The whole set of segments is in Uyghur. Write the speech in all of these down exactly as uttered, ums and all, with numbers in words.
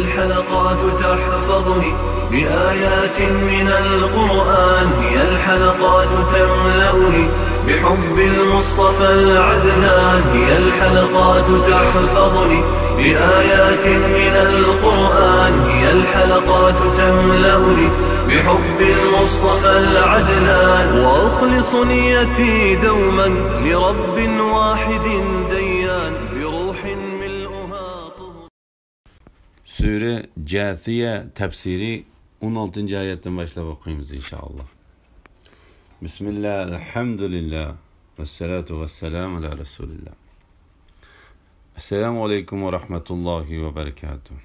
الحلقات تحفظني بآيات من القرآن، هي الحلقات تملأني بحب المصطفى العدنان، هي الحلقات تحفظني بآيات من القرآن، هي الحلقات تملأني بحب المصطفى العدنان، وأخلص نيتي دوما لرب واحد ديان، بروح ملؤها طهر. سۈرە جاسىيە تەپسىرى، ئون ئالتىنچى ئايەتتىن باشلاپ ئوقۇيمىز، ئىنشائاللا. بىسمىللا، ئەلھەمدۇلىللا، ۋەسسالاتۇ ۋەسسالامۇ ئەلا رەسۇلىللا. ئەسسالامۇ ئەلەيكۇم ۋە رەھمەتۇللاھى ۋە بەرىكاتۇھ.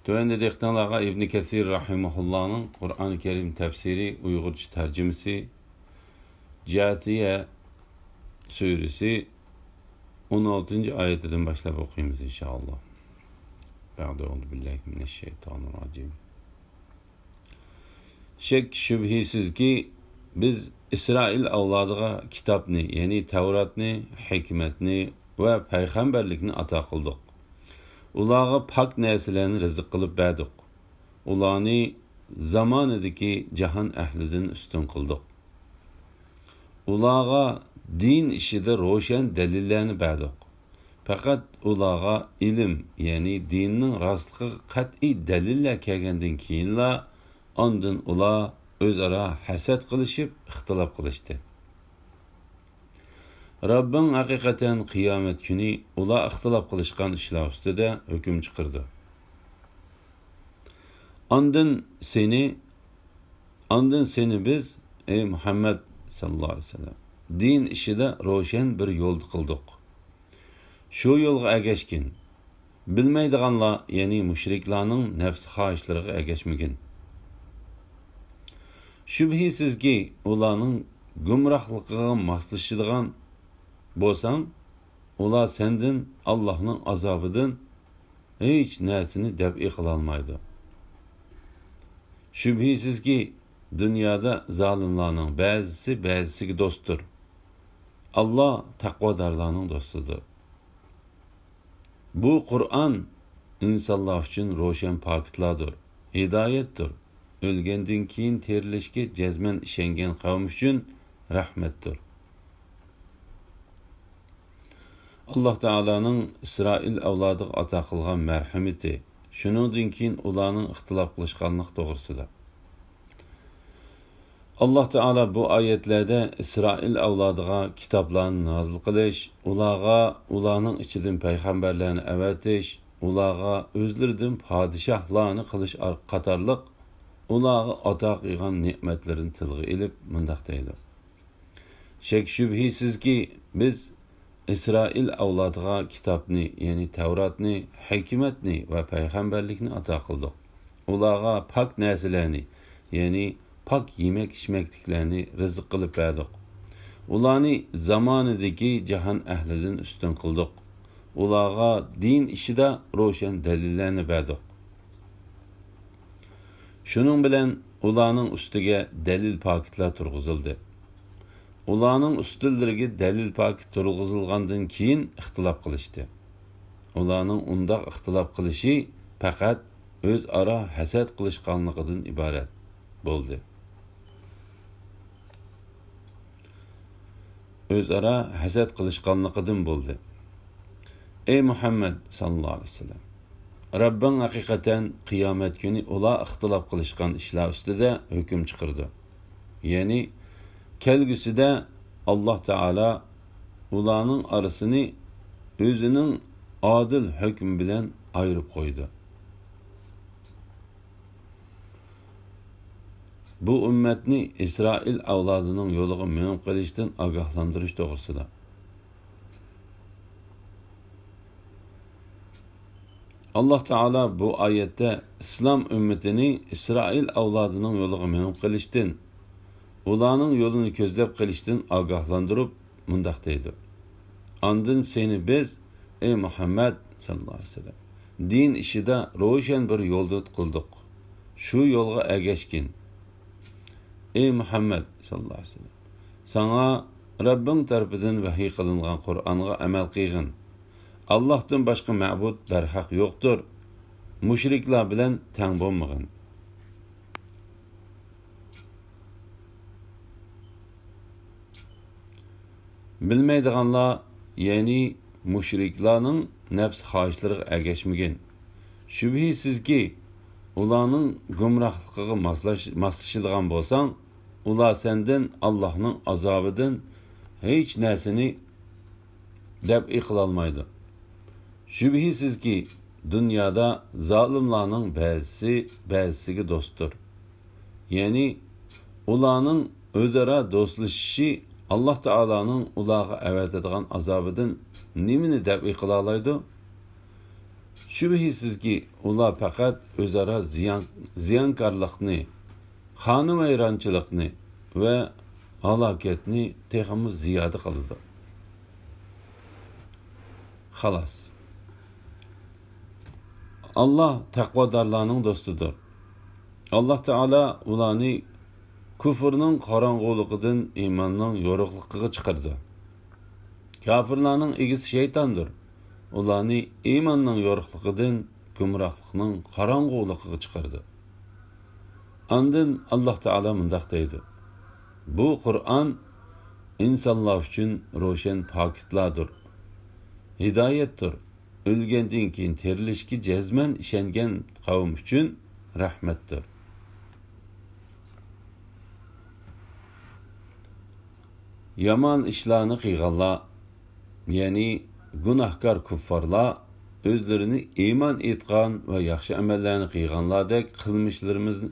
تۆۋەندە دىققىتىڭلارغا ئىبنى كەسىر رەھىمەھۇللانىڭ قۇرئان كەرىم تەپسىرى ئۇيغۇرچە تەرجىمىسى، جاسىيە سۈرىسى، ئون ئالتىنچى ئايىتىدىن باشلاپ ئوقۇيمىز، ئىنشائاللا. بەئدە، ئەئۇزۇ بىللاھى مىنەششەيتانىررەجىم. شەك-شۈبھىسىزكى، بىز ئىسرائىل ئەۋلادىغا كىتابنى، يەنى تەۋراتنى، ھېكمەتنى ۋە پەيغەمبەرلىكنى ئاتا قىلدۇق. ئۇلارغا پاك نەرسىلەرنى رىزىق قىلىپ بەردۇق. ئۇلارنى زامانىدىكى جاھان ئەھلىدىن ئۈستۈن قىلدۇق. ئۇلارغا دىن ئىشىدا روشەن دەلىللەرنى بەردۇق. پەقەت ئۇلارغا ئىلىم، يەنى دىننىڭ راستلىقىغا قەتئىي دەلىللەر كەلگەندىن كېيىنلا، ئاندىن ئۇلار ئۆزئارا ھەسەت قىلىشىپ، ئىختىلاپ قىلىشتى. رەببىڭ ھەقىقەتەن قىيامەت كۈنى ئۇلار ئىختىلاپ قىلىشقان ئىشلار ئۈستىدە ھۆكۈم چىقىرىدۇ. ئاندىن سېنى، ئاندىن سېنى بىز، ئەي مۇھەممەد ساللاللاھۇ ئەلەيھى ۋەسەللەم، دىن ئىشىدا روشەن بىر يولدا قىلدۇق. شۇ يولغا ئەگەشكىن. بىلمەيدىغانلار، يەنى مۇشرىكلارنىڭ نەپسى خاھىشلىرىغا ئەگەشمىگىن. شۈبھىسىزكى، ئۇلارنىڭ گۇمراھلىقىغا ماسلىشىدىغان بولساڭ، ئۇلار سەندىن ئاللاھنىڭ ئازابىدىن ھېچ نەرسىنى دەپئى قىلالمايدۇ. شۈبھىسىزكى، دۇنيادا زالىملارنىڭ بەزىسى بەزىسىگە دوستتۇر. ئاللا تەقۋادارلارنىڭ دوستىدۇر. بۇ قۇرئان ئىنسانلار ئۈچۈن روشەن پاكىتلاردۇر، ھىدايەتتۇر. ئۆلگەندىن كېيىن تىرىلىشكە جەزمەن ئىشەنگەن قەۋم ئۈچۈن رەھمەتتۇر. ئاللا تائالانىڭ ئىسرائىل ئەۋلادىغا ئاتا قىلغان مەرھىمىتى، شۇنىڭدىن كېيىن ئۇلارنىڭ ئىختىلاپ قىلىشقانلىقى توغرىسىدا. ئاللا تائالا بۇ ئايەتلەردە ئىسرائىل ئەۋلادىغا كىتابلارنى نازىل قىلىش، ئۇلارغا ئۇلارنىڭ ئىچىدىن پەيغەمبەرلەرنى ئەۋەتىش، ئۇلارغا ئۆزلىرىدىن پادىشاھلارنى قىلىش ئار-، قاتارلىق ئۇلارغا ئاتا قىلغان نېمەتلىرىنى تىلغا ئېلىپ مۇنداق دەيدۇ: شەك-شۈبھىسىزكى، بىز ئىسرائىل ئەۋلادىغا كىتابنى، يەنى تەۋراتنى، ھېكمەتنى ۋە پەيغەمبەرلىكنى ئاتا قىلدۇق. ئۇلارغا پاك نەرسىلەرنى، يەنى پاك يېمەك-ئىچمەكلىكلەرنى رىزىق قىلىپ بەردۇق. ئۇلارنى زامانىدىكى جاھان ئەھلىدىن ئۈستۈن قىلدۇق. ئۇلارغا دىن ئىشىدا روشەن دەلىللەرنى بەردۇق. شۇنىڭ بىلەن ئۇلارنىڭ ئۈستىگە دەلىل پاكىتلار تۇرغۇزۇلدى. ئۇلارنىڭ ئۈستىلىرىگە دەلىل پاكىت تۇرغۇزۇلغاندىن كېيىن ئىختىلاپ قىلىشتى. ئۇلارنىڭ ئۇنداق ئىختىلاپ قىلىشى پەقەت ئۆزئارا ھەسەت قىلىشقانلىقىدىن ئىبارەت بولدى. ئۆزئارا ھەسەت قىلىشقانلىقىدىن بولدى. ئەي مۇھەممەد ساللاللاھۇ ئەلەيھى ۋەسەللەم، رەببىڭ ھەقىقەتەن قىيامەت كۈنى ئۇلار ئىختىلاپ قىلىشقان ئىشلار ئۈستىدە ھۆكۈم چىقىرىدۇ. يەنى كەلگۈسىدە ئاللا تائالا ئۇلارنىڭ ئارىسىنى ئۆزىنىڭ ئادىل ھۆكمى بىلەن ئايرىپ قويىدۇ. بۇ ئۈممەتنى ئىسرائىل ئەۋلادىنىڭ يولىغا مېڭىپ قېلىشتىن ئاگاھلاندۇرۇش توغرىسىدا. ئاللا تائالا بۇ ئايەتتە ئىسلام ئۈممىتىنى ئىسرائىل ئەۋلادىنىڭ يولىغا مېڭىپ قېلىشتىن، ئۇلارنىڭ يولىنى كۆزلەپ قېلىشتىن ئاگاھلاندۇرۇپ مۇنداق دەيدۇ: ئاندىن سېنى بىز، ئەي مۇھەممەد ساللاللاھۇ ئەلەيھى ۋەسەللەم، دىن ئىشىدا روشەن بىر يولدا قىلدۇق. شۇ يولغا ئەگەشكىن. ئەي مۇھەممەد ساللاللاھۇ ئەلەيھى ۋەسەللەم، ساڭا رەببىڭ تەرىپىدىن ۋەھىي قىلىنغان قۇرئانغا ئەمەل قىلغىن. ئاللاھتىن باشقا مەبۇد بەرھەق يوقتۇر. مۇشرىكلار بىلەن تەڭ بولمىغىن. بىلمەيدىغانلار، يەنى مۇشرىكلارنىڭ نەپس خاھىشلىرىغا ئەگەشمىگىن. شۈبھىسىزكى، ئۇلارنىڭ گۇمراھلىقىغا ماسلاش-، ماسلىشىدىغان بولساڭ، ئۇلار سەندىن ئاللاھنىڭ ئازابىدىن ھېچ نەرسىنى دەپئى قىلالمايدۇ. شۈبھىسىزكى، دۇنيادا زالىملارنىڭ بەزىسى بەزىسىگە دوستتۇر. يەنى ئۇلارنىڭ ئۆزئارا دوستلىشىشى ئاللاھ تائالانىڭ ئۇلارغا ئەۋەتىدىغان ئازابىدىن نېمىنى دەپئى قىلالايدۇ؟ شۈبھىسىزكى، ئۇلار پەقەت ئۆزئارا زىيان، زىيانكارلىقنى، خانىۋەيرانچىلىقنى ۋە ھالاكەتنى تېخىمۇ زىيادە قىلىدۇ. خالاس. ئاللاھ تەقۋادارلارنىڭ دوستىدۇر. ئاللاھ تائالا ئۇلارنى كۇفرنىڭ قاراڭغۇلۇقىدىن ئىماننىڭ يورۇقلۇقىغا چىقىرىدۇ. كاپىرلارنىڭ ئىگىسى شەيتاندۇر. ئۇلارنى ئىماننىڭ يورۇقلۇقىدىن گۇمراھلىقنىڭ قاراڭغۇلۇقىغا چىقىرىدۇ. ئاندىن ئاللاھ تائالا مۇنداق دەيدۇ: بۇ قۇرئان ئىنسانلار ئۈچۈن روشەن پاكىتلاردۇر، ھىدايەتتۇر. ئۆلگەندىن كېيىن تىرىلىشكە جەزمەن ئىشەنگەن قەۋم ئۈچۈن رەھمەتتۇر. يامان ئىشلارنى قىلغانلار، يەنى گۇناھكار كۇففارلار ئۆزلىرىنى ئىمان ئېيتقان ۋە ياخشى ئەمەللەرنى قىلغانلاردەك قىلمىشلىرىمىز-،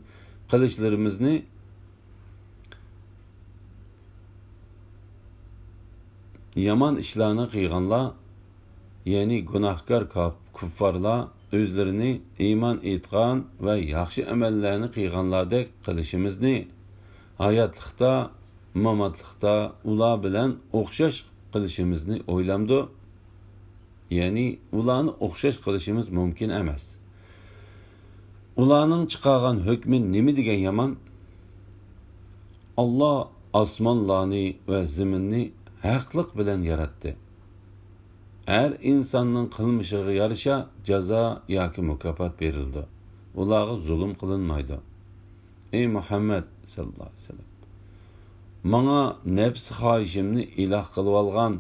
قىلىشلىرىمىزنى، يامان ئىشلارنى قىلغانلار، يەنى گۇناھكار كاپ-، كۇففارلار ئۆزلىرىنى ئىمان ئېيتقان ۋە ياخشى ئەمەللەرنى قىلغانلاردەك قىلىشىمىزنى، ھاياتلىقتا، ماماتلىقتا ئۇلار بىلەن ئوخشاش قىلىشىمىزنى ئويلامدۇ؟ يەنى ئۇلارنى ئوخشاش قىلىشىمىز مۇمكىن ئەمەس. ئۇلارنىڭ چىقارغان ھۆكمى نېمە دېگەن يامان؟ ئاللاھ ئاسمانلارنى ۋە زېمىننى ھەقلىق بىلەن ياراتتى. ھەر ئىنساننىڭ قىلمىشىغا يارىشا جازا ياكى مۇكاپات بېرىلىدۇ. ئۇلارغا زۇلۇم قىلىنمايدۇ. ئەي مۇھەممەد ساللاللاھۇ ئەلەيھى ۋەسەللەم، ماڭا نەپسى خاھىشىمنى ئىلاھ قىلىۋالغان،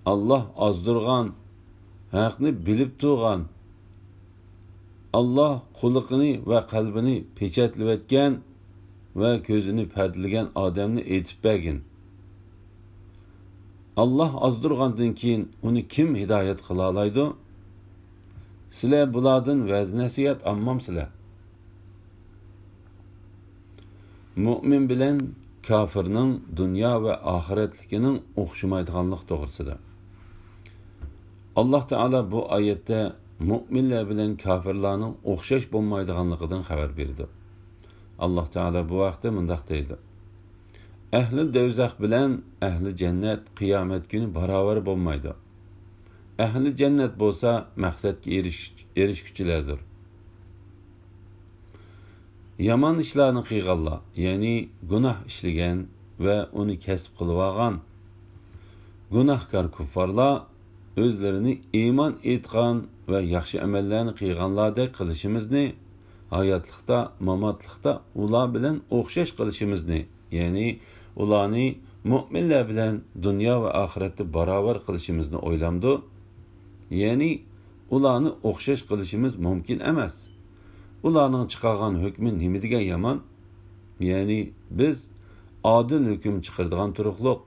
ئاللاھ ئازدۇرغان، ھەقنى بىلىپ تۇرغان، ئاللاھ قۇلىقىنى ۋە قەلبىنى پېچەتلىۋەتكەن ۋە كۆزىنى پەردىلىگەن ئادەمنى ئېيتىپ بەرگىن. ئاللاھ ئازدۇرغاندىن كېيىن ئۇنى كىم ھىدايەت قىلالايدۇ؟ سىلەر بۇلاردىن ۋەز-نەسىھەت ئالمامسىلەر؟ مۆمىن بىلەن كاپىرنىڭ دۇنيا ۋە ئاخىرەتلىكىنىڭ ئوخشىمايدىغانلىقى توغرىسىدا. ئاللاھ تائالا بۇ ئايەتتە مۆمىنلەر بىلەن كاپىرلارنىڭ ئوخشاش بولمايدىغانلىقىدىن خەۋەر بېرىدۇ. ئاللاھ تائالا بۇ ھەقتە مۇنداق دەيدۇ: ئەھلى دوزاخ بىلەن ئەھلى جەننەت قىيامەت كۈنى باراۋەر بولمايدۇ. ئەھلى جەننەت بولسا مەقسەتكە ئېرىش-، ئېرىشكۈچىلەردۇر. يامان ئىشلارنى قىلغانلار، يەنى گۇناھ ئىشلىگەن ۋە ئۇنى كەسىپ قىلىۋالغان گۇناھكار كۇففارلار ئۆزلىرىنى ئىمان ئېيتقان ۋە ياخشى ئەمەللەرنى قىلغانلاردەك قىلىشىمىزنى، ھاياتلىقتا، ماماتلىقتا ئۇلار بىلەن ئوخشاش قىلىشىمىزنى، يەنى ئۇلارنى مۆمىنلەر بىلەن دۇنيا ۋە ئاخىرەتتە باراۋەر قىلىشىمىزنى ئويلامدۇ؟ يەنى ئۇلارنى ئوخشاش قىلىشىمىز مۇمكىن ئەمەس. ئۇلارنىڭ چىقارغان ھۆكمى نېمە دېگەن يامان؟ يەنى بىز ئادىل ھۆكۈم چىقىرىدىغان تۇرۇقلۇق.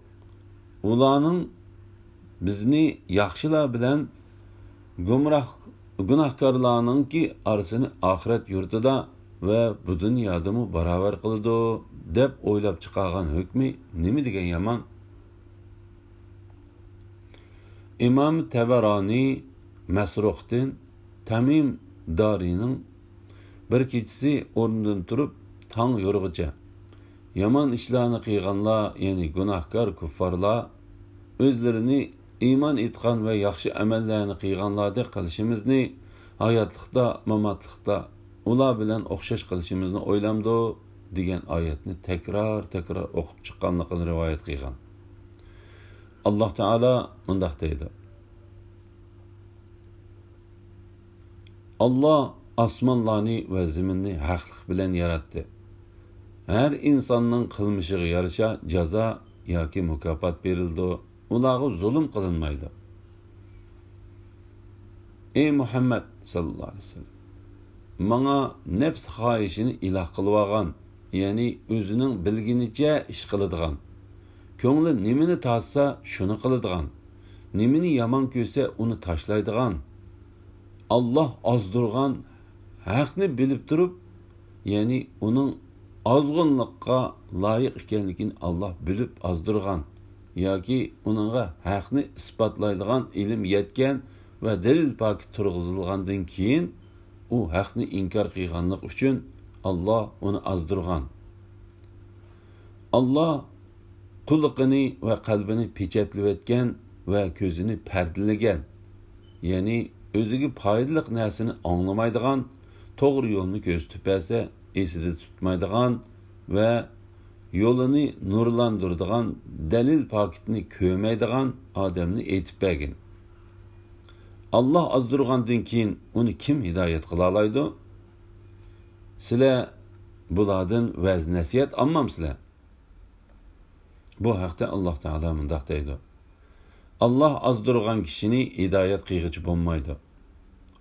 ئۇلارنىڭ بىزنى ياخشىلار بىلەن گۇمراھ، گۇناھكارلارنىڭكى ئارىسىنى ئاخىرەت يۇرتىدا ۋە بۇ دۇنيادىمۇ باراۋەر قىلىدۇ، دەپ ئويلاپ چىقارغان ھۆكمى نېمە دېگەن يامان؟ ئىمام تەبەرانى مەسرۇقتىن تەمىم دارىنىڭ بىر كېچىسى ئورنىدىن تۇرۇپ، تاڭ يورۇغىچە يامان ئىشلارنى قىلغانلار، يەنى گۇناھكار كۇففارلار ئۆزلىرىنى ئىمان ئېيتقان ۋە ياخشى ئەمەللەرنى قىلغانلاردەك قىلىشىمىزنى، ھاياتلىقتا، ماماتلىقتا ئۇلار بىلەن ئوخشاش قىلىشىمىزنى ئويلامدۇ؟ دېگەن ئايەتنى تەكرار-تەكرار ئوقۇپ چىققانلىقىنى رىۋايەت قىلغان. ئاللاھ تائالا مۇنداق دەيدۇ: ئاللا ئاسمانلارنى ۋە زېمىننى ھەقلىق بىلەن ياراتتى. ھەر ئىنساننىڭ قىلمىشىغا يارىشا جازا ياكى مۇكاپات بېرىلىدۇ. ئۇلارغا زۇلۇم قىلىنمايدۇ. ئەي مۇھەممەد ساللاللاھۇ ئەلەيھى ۋەسەللەم، ماڭا نەپس خاھىشىنى ئىلاھ قىلىۋالغان، يەنى ئۆزىنىڭ بىلگىنىچە ئىش قىلىدىغان، كۆڭلى نېمىنى تارتسا شۇنى قىلىدىغان، نېمىنى يامان كۆرسە ئۇنى تاشلايدىغان، ئاللا ئازدۇرغان، ھەقنى بىلىپ تۇرۇپ، يەنى ئۇنىڭ ئازغۇنلۇققا لايىق ئىكەنلىكىنى ئاللا بىلىپ ئازدۇرغان ياكى ئۇنىڭغا ھەقنى ئىسپاتلايدىغان ئىلىم يەتكەن ۋە دەلىل پاكىت تۇرغۇزۇلغاندىن كېيىن، ئۇ ھەقنى ئىنكار قىلغانلىقى ئۈچۈن ئاللا ئۇنى ئازدۇرغان. ئاللا قۇلىقىنى ۋە قەلبىنى پېچەتلىۋەتكەن ۋە كۆزىنى پەردىلىگەن، يەنى ئۆزىگە پايدىلىق نەرسىنى ئاڭلىمايدىغان، توغرا يولنى كۆرسىتىپ بەرسە ئېسىدە تۇتمايدىغان ۋە يولىنى نۇرلاندۇرىدىغان دەلىل پاكىتنى كۆرمەيدىغان ئادەمنى ئېيتىپ بەرگىن. ئاللا ئازدۇرغاندىن كېيىن ئۇنى كىم ھىدايەت قىلالايدۇ؟ سىلەر بۇلاردىن ۋەز نەسىھەت ئالمامسىلەر؟ بۇ ھەقتە ئاللا تائالا مۇنداق دەيدۇ: ئاللا ئازدۇرغان كىشىنى ھىدايەت قىلغۇچى بولمايدۇ.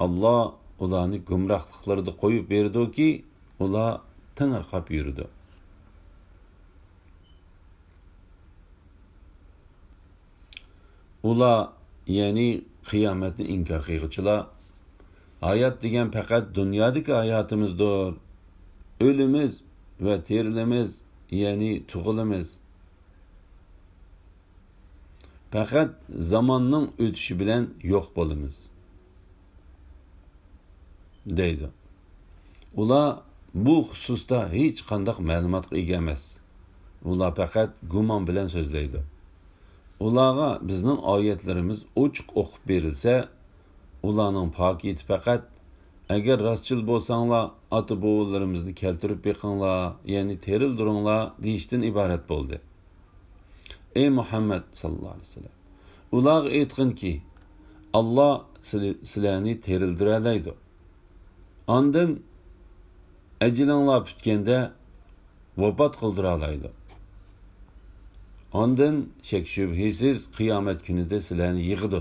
ئاللا ئۇلارنى گۇمراھلىقلىرىدا قويۇپ بېرىدۇكى، ئۇلار تېڭىرقاپ يۈرىدۇ. ئۇلار، يەنى قىيامەتنى ئىنكار قىلغۇچىلار، ھايات دېگەن پەقەت دۇنيادىكى ھاياتىمىزدۇر. ئۆلىمىز ۋە تىرىلىمىز، يەنى تۇغۇلىمىز. پەقەت زاماننىڭ ئۆتۈشى بىلەن يوق بولىمىز، دەيدۇ. ئۇلار بۇ خۇسۇستا ھېچقانداق مەلۇماتقا ئىگە ئەمەس. ئۇلار پەقەت گۇمان بىلەن سۆزلەيدۇ. ئۇلارغا بىزنىڭ ئايەتلىرىمىز ئوچۇق ئوقۇپ بېرىلسە، ئۇلارنىڭ پاكىتى پەقەت، ئەگەر راستچىل بولساڭلار، ئاتا-بوۋىلىرىمىزنى كەلتۈرۈپ بېقىڭلار، يەنى تىرىلدۈرۈڭلار، دېيىشتىن ئىبارەت بولدى. ئەي مۇھەممەد ساللاللاھۇ ئەلەيھى ۋەسەللەم، ئۇلارغا ئېيتقىنكى، ئاللا سىلى-، سىلەرنى تىرىلدۈرەلەيدۇ. ئاندىن ئەجىلىڭلار پۈتكەندە ۋاپات قىلدۇرالايدۇ. ئاندىن شەك-شۈبھىسىز قىيامەت كۈنىدە سىلەرنى يىغىدۇ.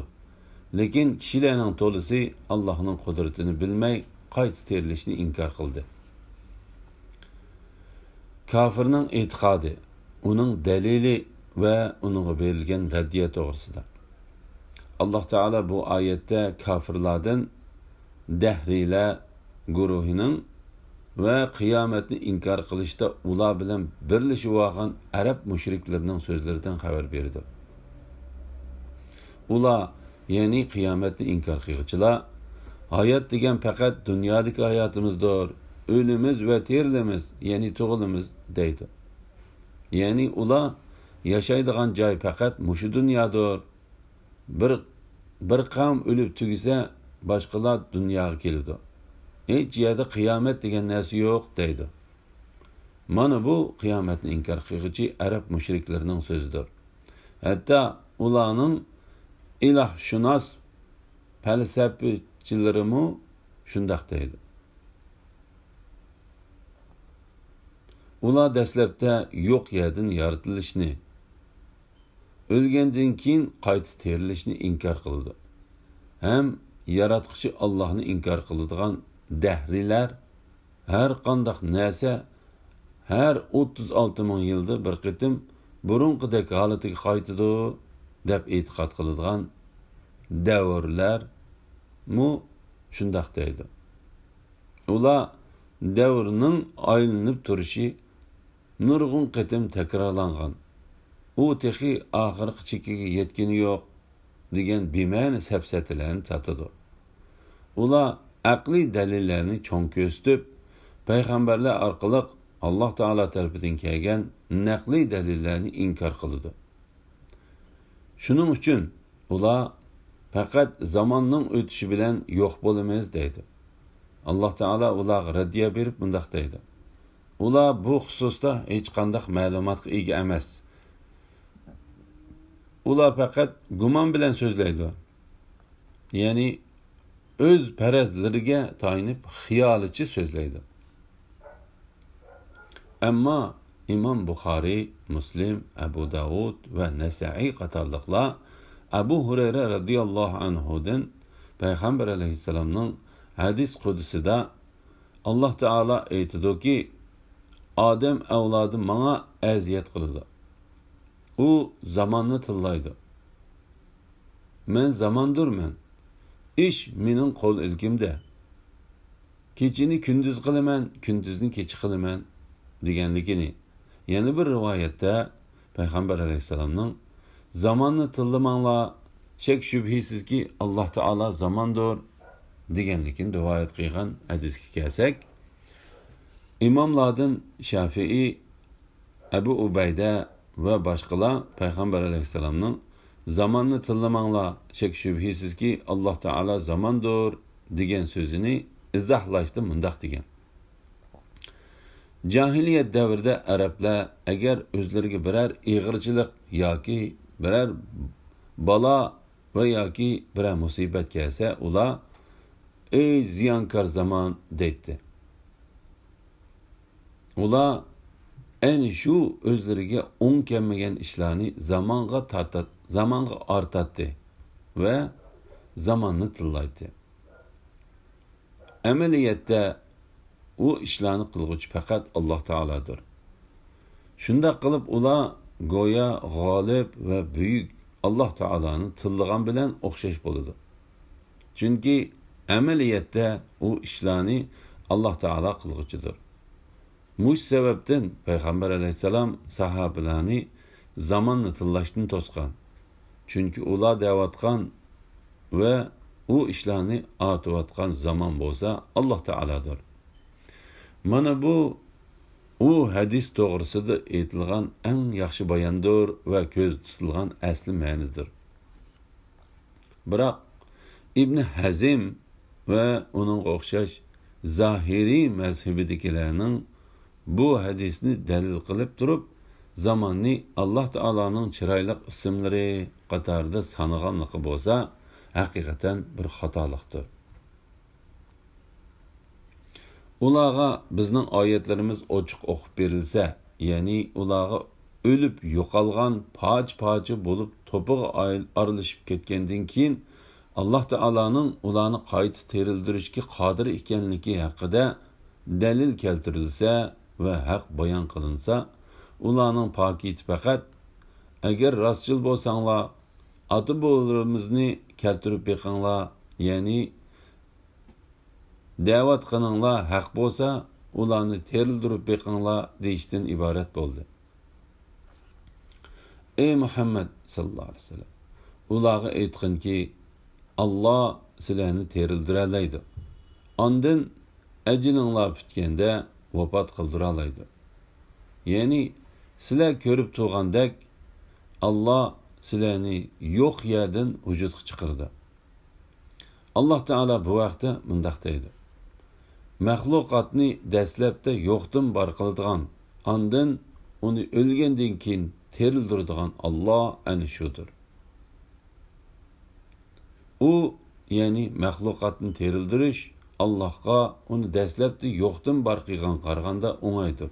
لېكىن كىشىلەرنىڭ تولىسى ئاللاھنىڭ قۇدرىتىنى بىلمەي، قايتا تىرىلىشنى ئىنكار قىلدى. كاپىرنىڭ ئېتىقادى، ئۇنىڭ دەلىلى ۋە ئۇنىڭغا بېرىلگەن رەددىيە توغرىسىدا. ئاللاھ تائالا بۇ ئايەتتە كاپىرلاردىن دەھرىيلەر گۇرۇھىنىڭ ۋە قىيامەتنى ئىنكار قىلىشتا ئۇلار بىلەن بىرلىشىۋالغان ئەرەب مۇشرىكلىرىنىڭ سۆزلىرىدىن خەۋەر بېرىدۇ. ئۇلار، يەنى قىيامەتنى ئىنكار قىلغۇچىلار، ھايات دېگەن پەقەت دۇنيادىكى ھاياتىمىزدۇر، ئۆلىمىز ۋە تىرىلىمىز، يەنى تۇغۇلىمىز، دەيدۇ. يەنى ئۇلار ياشايدىغان جاي پەقەت مۇشۇ دۇنيادۇر. بىر، بىر قەۋم ئۆلۈپ تۈگىسە، باشقىلار دۇنياغا كېلىدۇ. ھېچ يەردە قىيامەت دېگەن نەرسە يوق، دەيدۇ. مانا بۇ قىيامەتنى ئىنكار قىلغۇچى ئەرەب مۇشرىكلىرىنىڭ سۆزىدۇر. ھەتتا ئۇلارنىڭ ئىلاھشۇناس پەلسەپىچىلىرىمۇ شۇنداق دەيدۇ. ئۇلار دەسلەپتە يوق يەردىن يارىتىلىشنى، ئۆلگەندىن كېيىن قايتا تىرىلىشنى ئىنكار قىلىدۇ. ھەم ياراتقۇچى ئاللاھنى ئىنكار قىلىدىغان دەھرىيلەر، ھەر قانداق نەرسە ھەر ئوتتۇز ئالتە مىڭ يىلدا بىر قېتىم بۇرۇنقىدەك ھالىتىگە قايتىدۇ، دەپ ئېتىقاد قىلىدىغان دەۋرلەرمۇ شۇنداق دەيدۇ. ئۇلار دەۋرنىڭ ئايلىنىپ تۇرۇشى نۇرغۇن قېتىم تەكرارلانغان، ئۇ تېخى ئاخىرقى چېكىگە يەتكىنى يوق، دېگەن بىمەنە سەپسەتىلەرنى ساتىدۇ. ئۇلار ئەقلىي دەلىللەرنى چوڭ كۆرسىتىپ، پەيغەمبەرلەر ئارقىلىق ئاللاھ تائالا تەرىپىدىن كەلگەن نەقلىي دەلىللەرنى ئىنكار قىلىدۇ. شۇنىڭ ئۈچۈن ئۇلار پەقەت زاماننىڭ ئۆتۈشى بىلەن يوق بولىمىز دەيدۇ. ئاللاھ تائالا ئۇلارغا رەددىيە بېرىپ مۇنداق دەيدۇ: ئۇلار بۇ خۇسۇستا ھېچقانداق مەلۇماتقا ئىگە ئەمەس. ئۇلار پەقەت گۇمان بىلەن سۆزلەيدۇ. يەنى ئۆز پەرەزلىرىگە تايىنىپ خىيالىچە سۆزلەيدۇ. ئەمما ئىمام بۇخارىي، مۇسلىم، ئەبۇ داۋۇد ۋە نەسەئىي قاتارلىقلار ئەبۇ ھۇرەيرە رەزىياللاھۇ ئەنھۇدىن پەيغەمبەر ئەلەيھىسسالامنىڭ ھەدىس قۇدسىدا، ئاللاھ تائالا ئېيتىدۇكى، ئادەم ئەۋلادى ماڭا ئەزىيەت قىلىدۇ. ئۇ زاماننى تىللايدۇ. مەن زاماندۇرمەن. ئىش مېنىڭ قول ئىلكىمدە. كېچىنى كۈندۈز قىلىمەن، كۈندۈزنى كېچە قىلىمەن، دېگەنلىكىنى. يەنە بىر رىۋايەتتە پەيغەمبەر ئەلەيھىسسالامنىڭ، زاماننى تىللىماڭلار، شەك-شۈبھىسىزكى، ئاللاھ تائالا زاماندۇر، دېگەنلىكىنى رىۋايەت قىلغان ھەدىسكە كەلسەك، ئىماملاردىن شافىئىي، ئەبۇ ئۇبەيدە ۋە باشقىلار پەيغەمبەر ئەلەيھىسسالامنىڭ، زاماننى تىللىماڭلار، شەك-شۈبھىسىزكى، ئاللاھ تائالا زاماندۇر، دېگەن سۆزىنى ئىزاھلاشتا مۇنداق دېگەن: جاھىلىيەت دەۋرىدە ئەرەبلەر ئەگەر ئۆزلىرىگە بىرەر ئېغىرچىلىق ياكى بىرەر بالا ۋە ياكى بىرەر مۇسىبەت كەلسە، ئۇلار، ئەي زىيانكار زامان، دەيتتى. ئۇلار ئەنە شۇ ئۆزلىرىگە ئوڭ كەلمىگەن ئىشلارنى زامانغا تارتات-، زامانغا ئارتاتتى ۋە زاماننى تىللايتتى. ئەمەلىيەتتە، ئۇ ئىشلارنى قىلغۇچى پەقەت ئاللاھ تائالادۇر. شۇنداق قىلىپ، ئۇلار گويا غالىب ۋە بۈيۈك ئاللاھ تائالانى تىللىغان بىلەن ئوخشاش بولىدۇ. چۈنكى ئەمەلىيەتتە ئۇ ئىشلارنى ئاللاھ تائالا قىلغۇچىدۇر. مۇشۇ سەۋەبتىن پەيغەمبەر ئەلەيھىسسالام ساھابىلەرنى زاماننى تىللاشتىن توسقان. چۈنكى ئۇلار دەۋاتقان ۋە ئۇ ئىشلارنى ئارتىۋاتقان زامان بولسا ئاللاھ تائالادۇر. مانا بۇ ئۇ ھەدىس توغرىسىدا ئېيتىلغان ئەڭ ياخشى باياندۇر ۋە كۆزدە تۇتۇلغان ئەسلى مەنىدۇر. بىراق، ئىبنى ھەزم ۋە ئۇنىڭغا ئوخشاش زاھىرىي مەزھىپىدىكىلەرنىڭ بۇ ھەدىسنى دەلىل قىلىپ تۇرۇپ، زاماننى ئاللاھ تائالانىڭ چىرايلىق ئىسىملىرى قاتارىدا سانىغانلىقى بولسا، ھەقىقەتەن بىر خاتالىقتۇر. ئۇلارغا بىزنىڭ ئايەتلىرىمىز ئوچۇق ئوقۇپ بېرىلسە، يەنى ئۇلارغا ئۆلۈپ يوقالغان، پارچە-پارچە بولۇپ توپىغا ئايل-، ئارىلىشىپ كەتكەندىن كېيىن، ئاللاھ تائالانىڭ ئۇلارنى قايتا تىرىلدۈرۈشكە قادىر ئىكەنلىكى ھەققىدە دەلىل كەلتۈرۈلسە ۋە ھەق بايان قىلىنسا، ئۇلارنىڭ پاكىتى پەقەت، ئەگەر راستچىل بولساڭلار، ئاتا-بوۋىلىرىمىزنى كەلتۈرۈپ بېقىڭلار، يەنى دەۋاتقىنىڭلار ھەق بولسا، ئۇلارنى تىرىلدۈرۈپ بېقىڭلار، دېيىشتىن ئىبارەت بولدى. ئەي مۇھەممەد ساللاللاھۇ ئەلەيھى ۋەسەللەم، ئۇلارغا ئېيتقىنكى، ئاللا سىلەرنى تىرىلدۈرەلەيدۇ. ئاندىن ئەجىلىڭلار پۈتكەندە ۋاپات قىلدۇرالايدۇ. يەنى سىلەر كۆرۈپ تۇرغاندەك، ئاللا سىلەرنى يوق يەردىن ۋۇجۇدقا چىقىرىدۇ. ئاللاھ تائالا بۇ ھەقتە مۇنداق دەيدۇ: مەخلۇقاتنى دەسلەپتە يوقتىن بار قىلىدىغان، ئاندىن ئۇنى ئۆلگەندىن كېيىن تىرىلدۈرىدىغان ئاللا ئەنە شۇدۇر. ئۇ، يەنى مەخلۇقاتنى تىرىلدۈرۈش، ئاللاھقا ئۇنى دەسلەپتە يوقتىن بار قىلغانغا قارىغاندا ئوڭايدۇر.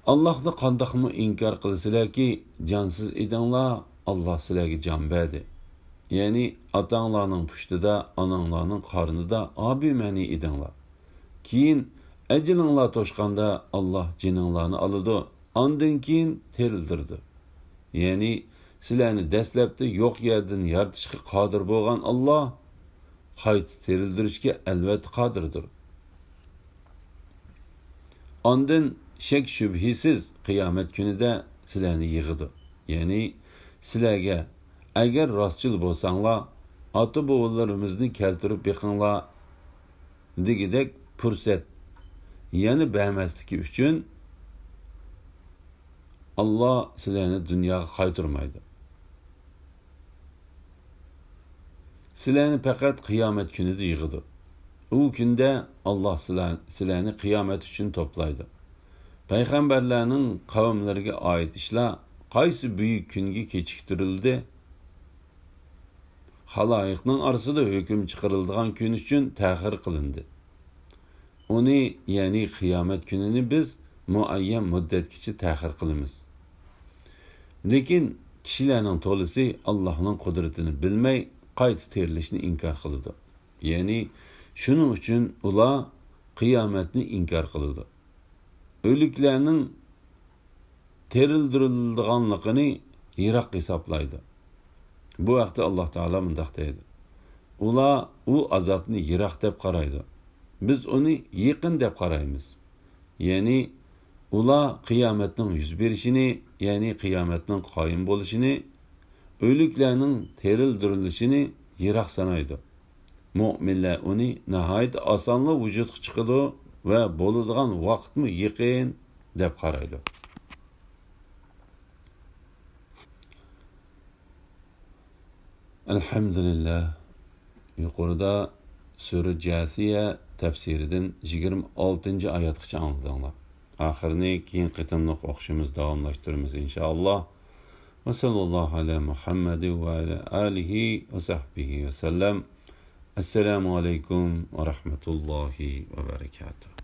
ئاللاھنى قانداقمۇ ئىنكار قىلىسىلەركى، جانسىز ئىدىڭلار، ئاللاھ سىلەرگە جان بەردى. يەنى ئاتاڭلارنىڭ پۇشتىدا، ئاناڭلارنىڭ قارنىدا ئابىمەنى ئىدىڭلار. كېيىن ئەجىلىڭلار توشقاندا ئاللاھ جېنىڭلارنى ئالىدۇ، ئاندىن كېيىن تىرىلدۈرىدۇ. يەنى سىلەرنى دەسلەپتە يوق يەردىن يارىتىشقا قادىر بولغان ئاللاھ قايتا تىرىلدۈرۈشكە ئەلۋەتتە قادىردۇر. ئاندىن شەك-شۈبھىسىز قىيامەت كۈنىدە سىلەرنى يىغىدۇ. يەنى سىلەرگە، ئەگەر راستچىل بولساڭلار، ئاتا-بوۋىلىرىمىزنى كەلتۈرۈپ بېقىڭلار، دېگۈدەك پۇرسەت يەنە بەرمەسلىكى ئۈچۈن، ئاللا سىلەرنى دۇنياغا قايتۇرمايدۇ. سىلەرنى پەقەت قىيامەت كۈنىدە يىغىدۇ. ئۇ كۈندە ئاللا سىلەر-، سىلەرنى قىيامەت ئۈچۈن توپلايدۇ. پەيغەمبەرلەرنىڭ قەۋملىرىگە ئائىت ئىشلار قايسى بۈيۈك كۈنگە كېچىكتۈرۈلدى؟ خالايىقنىڭ ئارىسىدا ھۆكۈم چىقىرىلىدىغان كۈن ئۈچۈن تەخىر قىلىندى. ئۇنى، يەنى قىيامەت كۈنىنى بىز مۇئەييەن مۇددەتكىچە تەخىر قىلىمىز. لېكىن كىشىلەرنىڭ تولىسى ئاللاھنىڭ قۇدرىتىنى بىلمەي، قايتا تىرىلىشنى ئىنكار قىلىدۇ. يەنى شۇنىڭ ئۈچۈن ئۇلار قىيامەتنى ئىنكار قىلىدۇ. ئۆلۈكلەرنىڭ تىرىلدۈرۈلىدىغانلىقىنى يىراق ھېسابلايدۇ. بۇ ھەقتە ئاللاھ تائالا مۇنداق دەيدۇ: ئۇلار ئۇ ئازابنى يىراق دەپ قارايدۇ. بىز ئۇنى يېقىن دەپ قارايمىز. يەنى ئۇلار قىيامەتنىڭ يۈز بېرىشىنى، يەنى قىيامەتنىڭ قايىم بولۇشىنى، ئۆلۈكلەرنىڭ تىرىلدۈرۈلۈشىنى يىراق سانايدۇ. مۆمىنلەر ئۇنى ناھايىتى ئاسانلا ۋۇجۇدقا چىقىدۇ ۋە بولىدىغان ۋاقىتمۇ يېقىن دەپ قارايدۇ. ئەلھەمدۇلىللاھ. يۇقىرىدا سۈرە جاسىيە تەپسىرىدىن يىگىرمە ئالتىنچى ئايەتكىچە ئاڭلىدىڭلار. ئاخىرىنى كېيىنكى قېتىملىق ئوقۇشىمىز، داۋاملاشتۇرىمىز، ئىنشائاللاھ. ۋە سەللەللاھۇ ئەلە مۇھەممەدىن ۋە ئەلە ئالىھى ۋە سەھبىھى ۋە سەللەم. ئەسسالامۇ ئەلەيكۇم ۋە رەھمەتۇللاھى ۋە بەرەكاتۇھ.